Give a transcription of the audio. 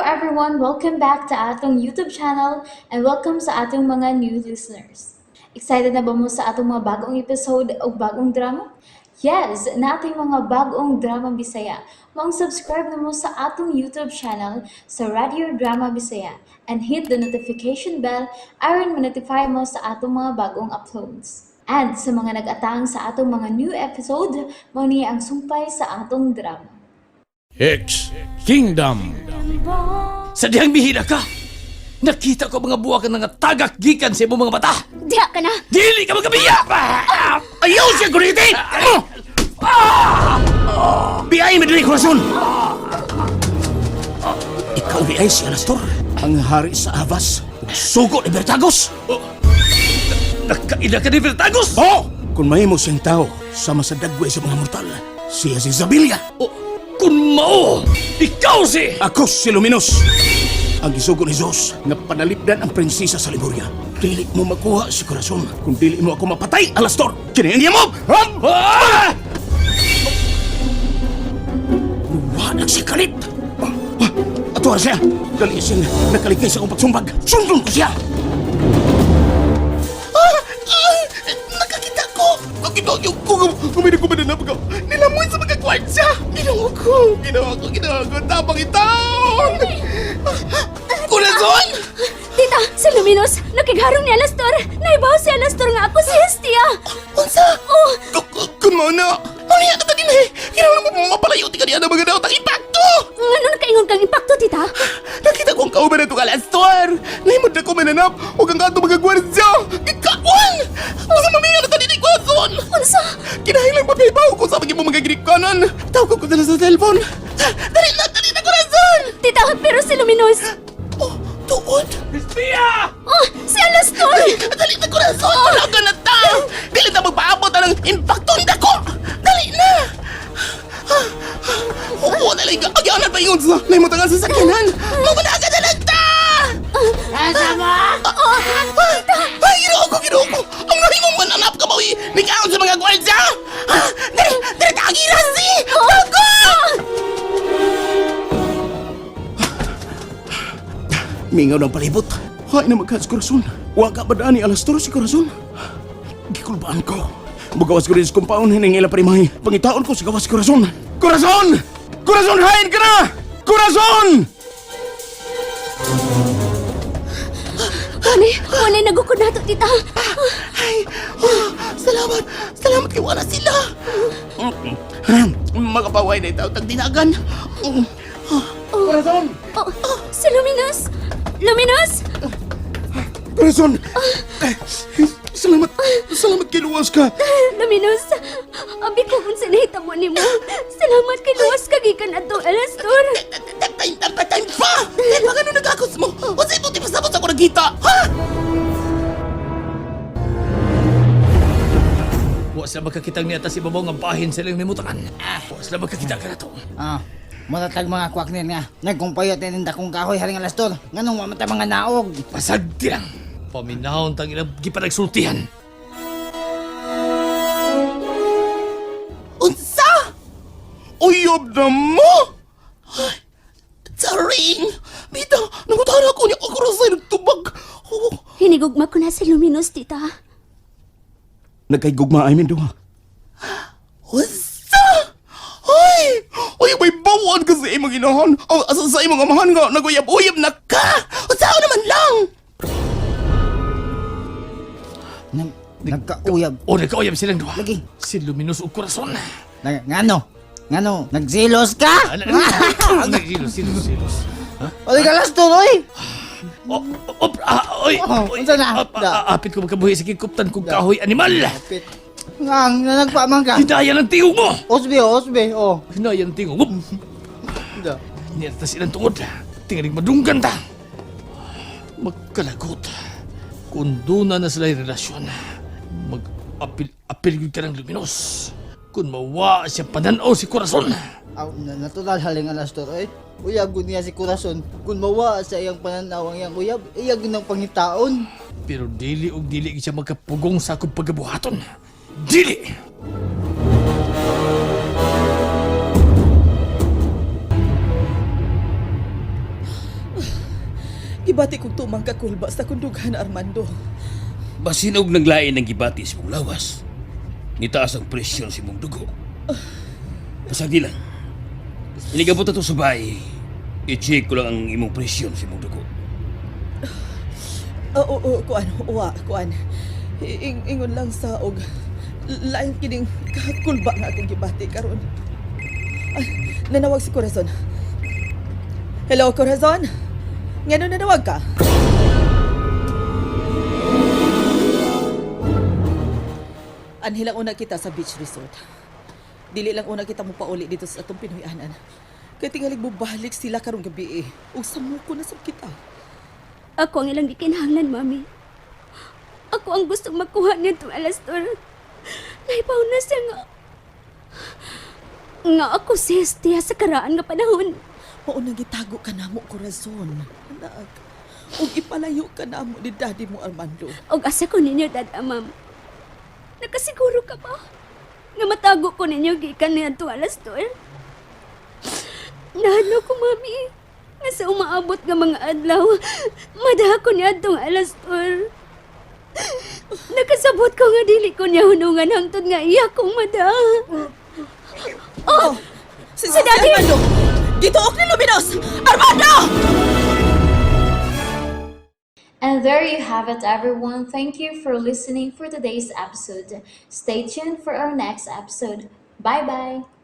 everyone! Welcome back to atong YouTube channel and welcome sa atong mga new listeners. Excited na ba mo sa atong mga bagong episode o bagong drama? Yes, nating mga bagong drama Bisaya. Maong subscribe na mo sa atong YouTube channel sa Radio Drama Bisaya and hit the notification bell aron ma-notify mo sa atong mga bagong uploads. And sa mga nag-atang sa atong mga new episode, mao ni ang sumpay sa atong drama. X Kingdom. Sa dihang bihila ka! Nakita ko mga buwak nga tagak gikan sa imong mga mata! Diha ka na! Dili ka magkabiya! Ayaw siya kuriti! Biyay mo dili kurason! Ikaw biyay si Alastor, ang hari sa Avas, ug sugo ni Bertagos! Nagkaila ka ni Vertagos! Oh! Kung mahimo siyang tao, sama sa dagway sa mga mortal, siya si Zabilia. Oh, kung mao, ikaw si... Ako si Luminos. Ang gisugo ni Zeus nga panalipdan ang prinsesa sa Liburia. Dili mo makuha si Corazon kung dili mo ako mapatay, Alastor! Kini ang iyamo! Ah! Wala si Kalit! Ato siya! Dali siyang nakalikay sa akong pagsumbag! Sundon ko siya! Nakakita ko! Nakita ko! Kuminig ko ba na napagaw? Nilamoy sa mga kwartsa! Ginawa ko! Ginawa ko! Ginawa ko! Tapang itaon! Corazon! Tita, si Luminos, nakigharong ni Alastor! Naibaw si Alastor nga ako si Hestia! Unsa? Oh, Kun mo na! Ano yan ka din eh? Kailangan mo mapalayo ti kaniya ng mga daot ang impacto! ngano nakaingon kang impakto, tita? Nakita ko ang kauban na itong alastor! Naimod na ko mananap! Huwag ang kanto mga gwardya! Gikaon! Gusto mamiyo na taninig ko, Son! Unsa? Kinahilang papibaw ko sa mga mga ginikanan! Tawag ko na sa cellphone! Dali na! Dali na, Corazon! Tita, pero si Luminos! Oh, tuod! Hestia! Oh, si Alastor! Ay, dali na, Corazon! Wala na ta! Dili na magpaabot na ng impacto ko! Dali na! Oo, dali ka! Agyanan pa yun sa naimot ang sasakyanan! Mawala ka na lang ta! Kasama! Ay, ginoo ko, ginoo ko! Ang nahimong mananap ka ba, uy? Nikaon sa mga gwardya! Ha? Dali, dali, tagiras si! Tago! Mingaw ng palibot. Hay na magkas corazon. Waka ba dani alas toro si corazon? Gikulbaan ko. Bugawas ko rin sa compound hining ila parimahi. Pangitaon ko sa gawas corazon. Corazon! Corazon, hain ka na! Corazon! Wala, wala nagukod na to, tita! Ay, oh, salamat. Salamat kay wala sila. Makapaway na itaw tag dinagan. Corazon! Oh, si Luminos! Luminos! Corazon! Salamat. Salamat kay luwas ka. Luminos! Abi ko kung sinahita mo ni mo. Salamat kay luwas ka gikan ato, Alastor! Time, time, time pa! Kaya pa ganun nagkakos mo? O sa ibuti pa sabot ako nagkita? Ha? Wa sila magkakitang niya sa ibabaw nga bahin sa ilang limutan. Wa sila magkakita ka na to. Ah, muratag mga kwak nin nga. Nagkumpayot din dakong kahoy haring alastor. Nganong wa man ta mga naog. Pasagdi lang. Paminahon tang ilang gipanagsultihan. Unsa? Uyab na mo? Ay, Tsaring! Bita, nangutara ko niya ako sa nagtubag. Oh. Hinigugma ko na si Luminos, tita. Nagkaigugma ay duha. Unsa? Ay! Uy, may bawaan ka sa imong inahan. O, asa sa imong amahan nga, naguyab-uyab na ka! Unsa naman lang? Nag nagkauyab. O nagkauyab silang duha. Lagi. Si Luminos ug Corazon. Nag ngano? Ngano? Nagselos ka? Nagsilos, silos, silos. Oy, alastor oy. Oh, oh, ah, oy, Oh, oy, unsa na? Ah, ah, apit ko magkabuhi sa kikuptan kong kahoy animal. Pit. Ngang nagpa man ka. Hinaya ng tingog mo! Osbe, osbe, oh. Hinaya ng tingog mo! Da. Niyata silang tungod. Tingaling madunggan ta. Magkalagot. Kung doon na sila yung relasyon, mag-apil-apil yun ka ng Luminos. Kung mawa siya pananaw si Corazon. Aw, na natural haling alastor oy. Uyab gud niya si Corazon. Kun mawa sa iyang pananaw ang iyang uyab, iya gud nang pangitaon. Pero dili og dili siya magkapugong sa akong pagabuhaton. Dili! Gibati kog tumang kakulba sa kundugan, Armando. Basin og naglain ang gibati sa imong lawas. Nitaas ang presyon sa imong dugo. Pasagdi lang. Inigabot na to sa bahay. I-check ko lang ang imong presyon sa imong dugo. Oo, oo, kuan, uwa, kuan. Ingon lang sa og lain kining kakulba nga akong gibati karon. Ay, nanawag si Corazon. Hello, Corazon? Ngano nanawag ka? Anhi lang una kita sa beach resort. Dili lang una kita mo pauli dito sa atong Pinoy-anan. Kay tingalig balik sila karong gabi eh. Ug samuko na sab kita. Ako ang ilang gikinahanglan, Mami. Ako ang gustong makuha niya Alastor. Naipaw na siya nga nga ako si Hestia sa karaan nga panahon. Mao nang gitago ka namo, Corazon. Anak. Ug ipalayo ka namo ni daddy mo, Armando. Og asa ko ninyo, Dada, Ma'am. Nakasiguro ka ba? Nga matago ko ninyo gikan ni Anto Alastor? Nahadlo ko, Mami. Nga sa umaabot nga mga adlaw, madaha ko ni Antong Alastor. Nakasabot ko nga dili ko niya hunungan hangtod nga iya kong madaha. Oh! Si daddy! Armando! Gituok ni Luminos! Armando! And there you have it, everyone. Thank you for listening for today's episode. Stay tuned for our next episode. Bye bye.